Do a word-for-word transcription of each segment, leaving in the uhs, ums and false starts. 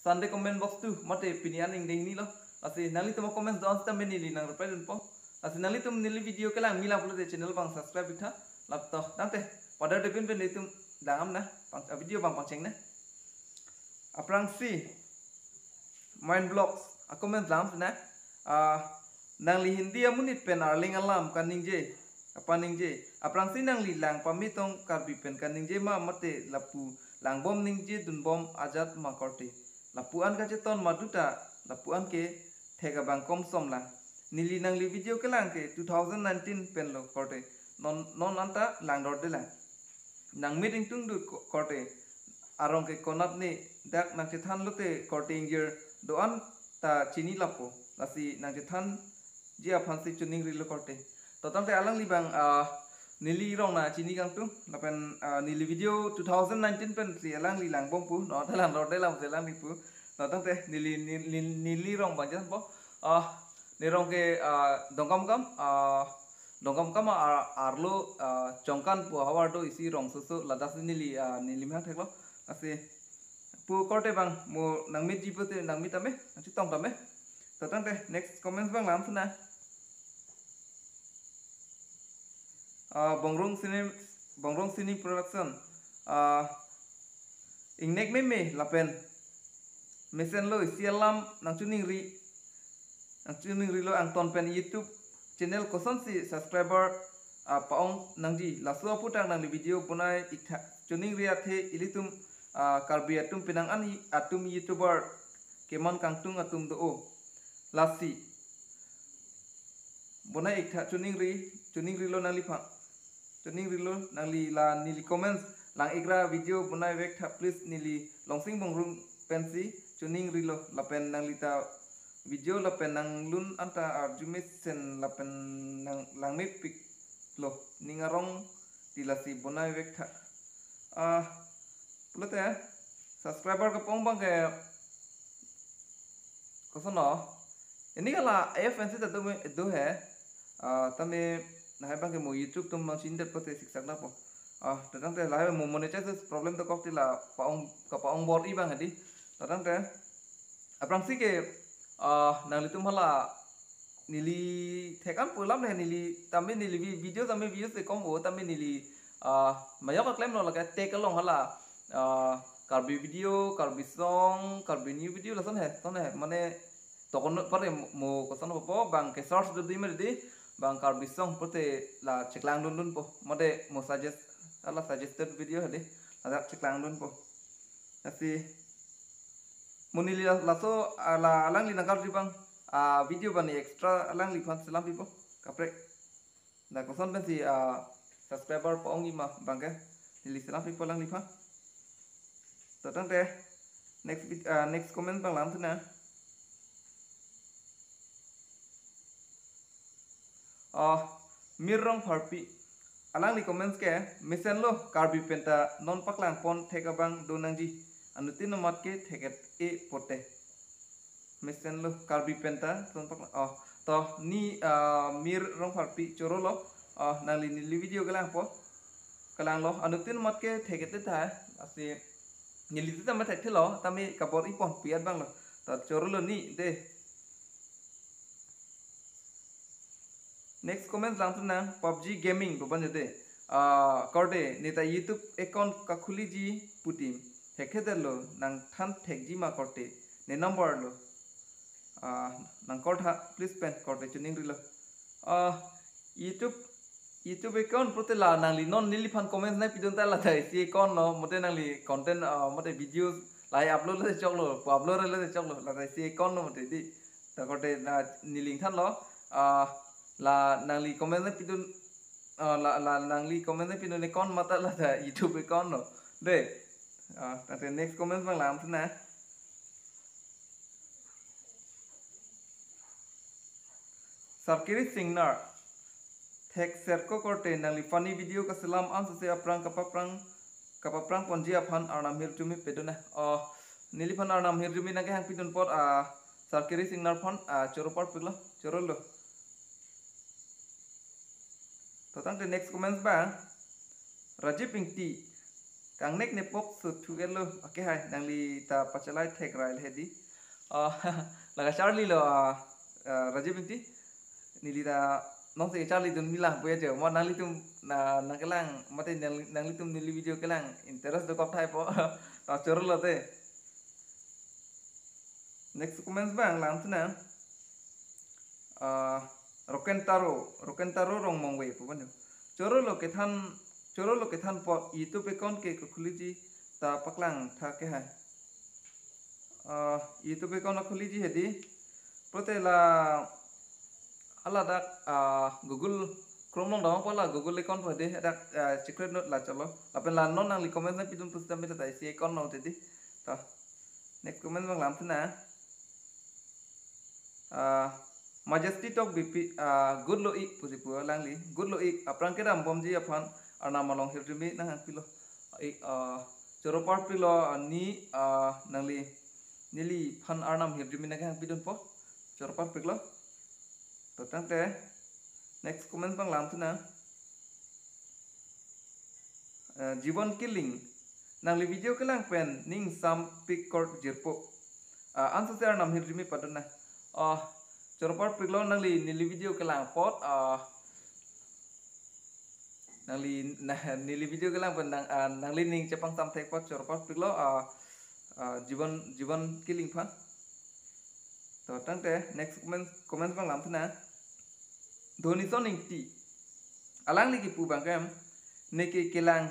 Sunday comment box tu, mate pini an ingdeng ni lo. Lasi nanglitum a-comments do-an sita me neli nang reply dunpo. Lasi nanglitum neli video kelang mila pulote channel abang subscribe iktha. Lap to, tangte, pada depin pen itum dangam na, pang, a-video abang pangcheng na. Aphrangsi, Mind Vlogs, a-comment lang na. Ah, nangli Hindi amonit pen Arleng alam kaningje, kapaningje. Aphrangsi nangli lang pame tong Karbi pen kaningje ma mate lapu langbom ningje dunbom ajat ma korte. Lapu-an kacheton madu ta, lapu-an ke thek abang komsom lang. Neli nangli video kelang ke two thousand nineteen pen lo korte. Non, non anta langdorde lang. Nang meeting tungdut ko-, korte. Arong ke konat ne dak nangchethan lote korte ingjir do-an ta chini lapo. Lasi nangchethanji aphansi choningrilo korte. To tangte alangli abang, ah, neli rong na chini kangtung. Lapen, ah, neli video two thousand nineteen pensi alangli langbom pu. Non ta langdorde lang si alangli pu. To tangte neli, neli, neli rong abang jangpo. Ah, ne rong ke, ah, Dongkamukam, ah, Dongkamukam ar-, arlo, ah, Chongkan pu havar do isi rong soso ladak si neli, ah, neli mehang theklo. Lasi pu korte abang mo nang meetji pulote nang meet tame, nangchetong tame. To tangte next comments abang lang sena. Ah, Bongrung Cine, Bongrung Cine Production. Ah, ingnek meme lapen mesenlo isi alam nangchoningri, nangchoningrilo, angton pen YouTube channel kosonsi subscriber, ah, pa-ong nangji. Laso aputhak nangli video bonai iktha, choningri athe ilitum, ah, Karbi atum penang an atum YouTuber keman kangtung atum do-o. Lasi bonai iktha, choningri, choningrilo nangliphan. Choningrilo nangli, la neli comments lang ikra video bonai vek tha, please. Neli Longsing Bongrung pensi choningrilo lapen nangli ta video lapen nanglun anta arju mesen lapen nang langmepiklo, ning arong ti, lasi bonai vek tha. Ah, pulote subscriber kepong abang ke koson no? Ini kala A F N C ta do me, do he. Ah, tame lahai abang ke mo YouTube atum abang chindet pulote siksak lapo. Ah, to tangte lahai mo monetize problem dokok ti, la pa-ong, kapa-ong bor-i abang hedi. To tangte aphrangsi ke, ah, nanglitum hala neli thek-an pu alam le, neli tame neli vi-, video tame views le kom o, tame neli, ah, majok aklemlo, lake tag along hala, ah, Karbi video, Karbi song, Karbi new video lason he, son he, mane tokon pare mo, mo koson po, bang ke search do di mari di, bang Karbi song pulote la cheklang dundunpo, mate mo suggest, hala suggested video hedi, ladak cheklang dunpo. Lasi mo neli la-, laso, ah, la alangli nangkarju abang, ah, video bani extra alangliphan selam pipo. Kaprek. Dak koson pensi, ah, subscriber pa-ongji ma abang ke neli selam pipo alangliphan. To tangte next vid-, ah, next comment abang lang sena. Oh, Mir Rongpharpi. Alangli comments ke, mesenlo Karbi penta non paklangpon thek abang do nangji. Anuttin amat ke thek-et-e pote. Mesenlo Karbi penta non paklang. Oh, to ni, ah, Mir Rongpharpi chorolo. Oh, nangli neli video kelangpo. Kelanglo, anuttin amat ke thek-et-e tha. Lasi neli ta mathek thelo, tame kabor-i pon pu-et abang lo. To chorolo ni de. Next comment lang tu nang PUBG Gaming pu abang jade. Ah, korte, ne ta YouTube account kakhuliji putim. Thekthe detlo, nangthan thekji ma korte. Ne number lo. Ah, nang call tha, please pen korte choningrilo. Ah, YouTube, YouTube account pulote la nangli non neliphan comments nangpidun ta la ta isi account no, mate nangli content, ah, mate videos lahai upload le choklo, pu upload le choklo, la ta isi account no mate di. Ta korte na neli ingthanlo, ah, la nangli comment nangpidun, ah, la, la nangli comment nangpidun account ma ta la ta YouTube account no. De. Ah, tangte next comment abang lang tu na. Sarkiri Singnar. Thekser ko korte, nangli funny video kaselam an sese aphrang kapaphrang, kapaphrang ponji aphan arnam hirjume pedon na. Oh, neliphan arnam hirjume nangkehang pidun apot, ah, Sarkiri Singnar aphan, ah, choro parpiklo, chorolo. To tangte next comments abang, Rajiv Ingti. Kangnek ne pokso thu-etlo. Okay, hai, nangli ta pachelai thek rai le hedi. Ah, la kacharlilo, ah, ah, Rajiv Ingti. Neli ta nonsi charlidun milang puya jo. Mo nanglitum na, nangkelang, mate nang, nanglitum neli video kelang interest dokok thai po. Ta chorolo te. Next comments abang langthu nang. Ah, Roken Taro, Roken Taro Rongmongve pu banu. Chorolo kethan, chorolo kethan po YouTube account ke kekhuleji ta paklang tha ke hai. Ah, YouTube account akhuliji hedi. Pulote la haladak, ah, Google Chrome along dampo la Google account po hedi, hadak, ah, secret note la cholo. Lapen la non nangli comment nangpidun pusitame ta isi account long hedi. Ta next comment abang langthu nang. Ah, Majesty Tokbi, ah, good lo ik pusi pu alangli. Good lo ik, aphrang kedam bomji aphan arnam along hirjume nanghangpilo. Ik, ah, choro parpiklo, ah, ne, ah, nangli, neliphan arnam hirjume nangkehangpidunpo. Choro parpiklo. To tangte next comment abang langthu nang. Eh, Jibon Killing. Nangli video kelang pen ning sampik kor jirpo. Ah, anso si arnam hirjume padun nang. Oh, choro parpiklo nangli neli video kelang apot. Ah, nangli, na, neli video kelang pen nang, ah, nangli ning chepangsam thek apot choro parpiklo. Ah, ah, Jibon, Jibon Killing aphan. To tangte next comment, comment abang langthu nang. Dhonison Ingti. Alangli kipu abangke, neke kelang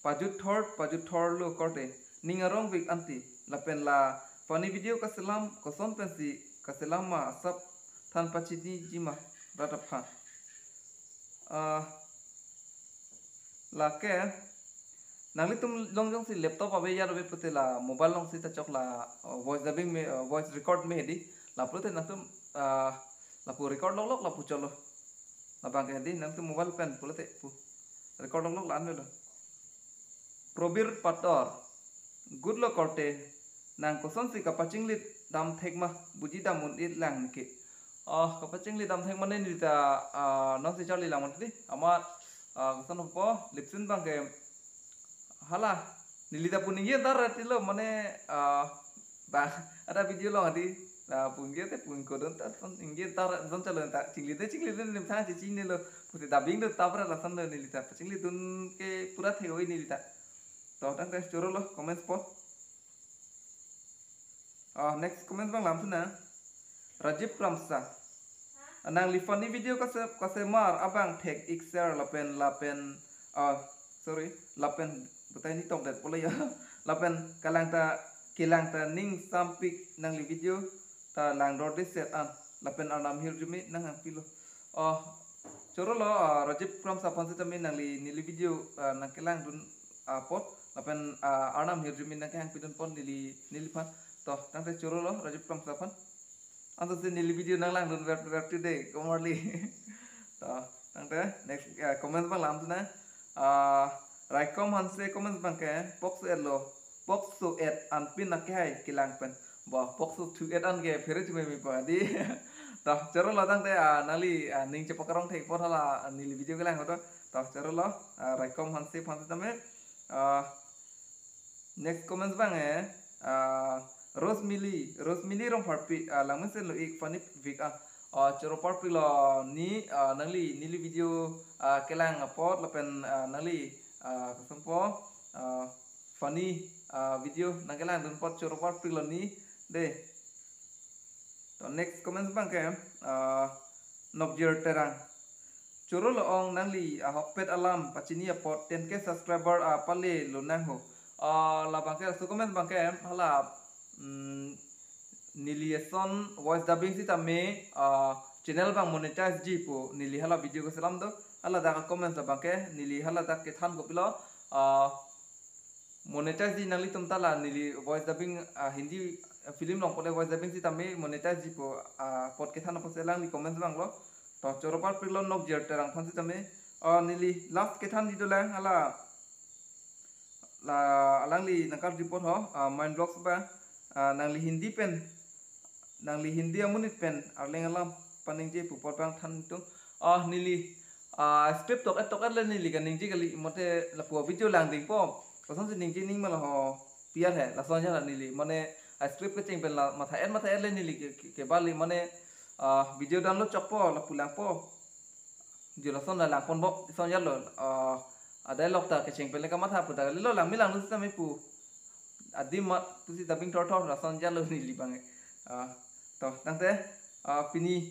pajut thor, pajut thorlo korte. Ning arongvik ante. Lapen la funny video kaselam, koson pensi kaselam ma asap than pachiniji ma rat aphan. Ah, lake nanglitum along jongsi laptop ave, jar ave pulote la mobile alongsi ta chok la, uh, voice dubbing me, uh, voice record me hedi. La pulote nangtum, uh, lapu record loklok lapu cholo. Labang ke hedi nangtum mobile pen pulote pu record loklok la-an avelo. Probir Pator. Good lo korte. Nang kosonsi kapachinglit dam thek ma, buji dam un-et lang neke. Oh, kapachinglit dam thek mane neli ta, ah, nonsi charli lang mati. Amat, ah, koson po, lip sync abangke hala, neli ta pu ningje tar tilo mane, ah, ba, ada video along hedi, ah, pu ningje te pu ingko dun ta, son ningje tar, son chalo ta, chinglit te, chinglit te, nim thang chichingnelo, pusi dubbing do ta pra lason lo neli ta, pachinglidun ke pura thek oi neli ta. To tangte chorolo, comments po. Ah, next comment abang langthu nang. Rajiv Kramsa. Nangli funny video kase, kasemar abang thek ik share lapen, lapen, ah, sorry, lapen batai ni tokdet pula ya. Lapen kelang ta, kelang ta ning sampik nangli video ta langdorde set an. Lapen arnam hirjume nanghangpilo. Oh, chorolo, ah, Rajiv Kramsa aphan sitame nangli neli video, ah, nangkelangdun apot, lapen, ah, arnam hirjume nangkehangpidun apot neli, neliphan. To tangte chorolo Rajiv Kramsa aphan. Anso si neli video nanglangdun ver, ver today, komarli. To tangte next, ah, comments abang langthu nang. Ah, Raikom Hanse comments abangke, pokso-etlo, pokso-et anpin nangkehai kelang pen. Ba, pokso thu-et an ke phere chume mi pa di. To chorolo tangte, ah, nangli, ah, ning chepakarong thek apot hala, ah, neli video kelang hoto. To chorolo, ah, Raikom Hanse aphan sitame. Ah, next comments abang, eh, ah, Rose Mili, Rose Mili Rongpharpi, ah, langmesen lo ik funny vik, ah. Ah, choro parpiklo ne, ah, nangli neli video, ah, kelang apot lapen, ah, nangli, ah, koson po, ah, funny, ah, video nangkelangdun apot choro parpiklo ne de. To next comments abangke, ah, Nokjir Terang. Chorolo ong nangli ahokpet alam pachini apot ten K subscriber, ah, palelo nang ho. Ah, labangke, so comments abangke hala, mm, neli eson voice dubbing sitame, ah, channel abang monetize ji pu neli hala video keselam do. Haladak comments abangke neli haladak kethan kopilo, ah, monetize ji nanglitum ta la neli voice dubbing, ah, Hindi, ah, film along pule voice dubbing sitame monetize ji pu, ah, apot kethan apotsi alangli comments abang lo. To choro parpiklo Nokjir Terang aphan sitame. Ah, neli last kethanji dolang hala, la alangli nangkarju apot ho, ah, Mind Vlogs ba, ah, nangli Hindi pen, nangli Hindi amonit pen Arleng alam paningje pu apot abang than tung. Ah, neli, ah, script tok-et tok-et le neli kaningje kali, mate lapu video langdingpo. Kosonsi ningje ning ma la ho, pi arhe, lason ajat neli mane a script kecheng pen la matha-et matha-et le neli ke, ke, kebali mane, ah, video download chokpo, lapu langpo. Jo lason la langponbom, lason ajat lo, ah, a dialogue ta kecheng pen le kamatha pu ta, lelo langme lang nu sitame pu. Adim ma pusi dubbing thorthor, lason ajat lo neli abangke. Ah, to, tangte, ah, pini,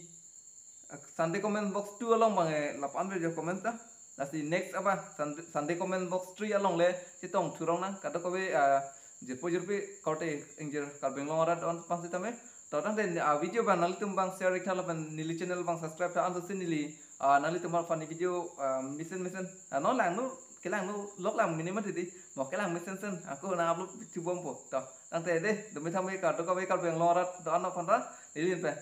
ah, Sunday comment box two along abangke lapu-an video comment ta. Lasi next apa, Sunday, Sunday comment box three along le chetong thurong nang, kadokave, ah, jirpo jirpi korte ingjir Karbi Anglong arat do-an aphan sitame. To tangte, ah, video abang nanglitum abang share ik tha lapen neli channel abang subscribe tha, ansi neli, ah, nanglitum aphan funny video, ah, mesen mesen, ah, non lang nu, kelang nu, lok lang mini mati di, mo kelang mesen sen, ako nang upload video bompo. To, tangte de, dumi thambi, kadokave Karbi Anglong arat do-an aphan ta, neli pen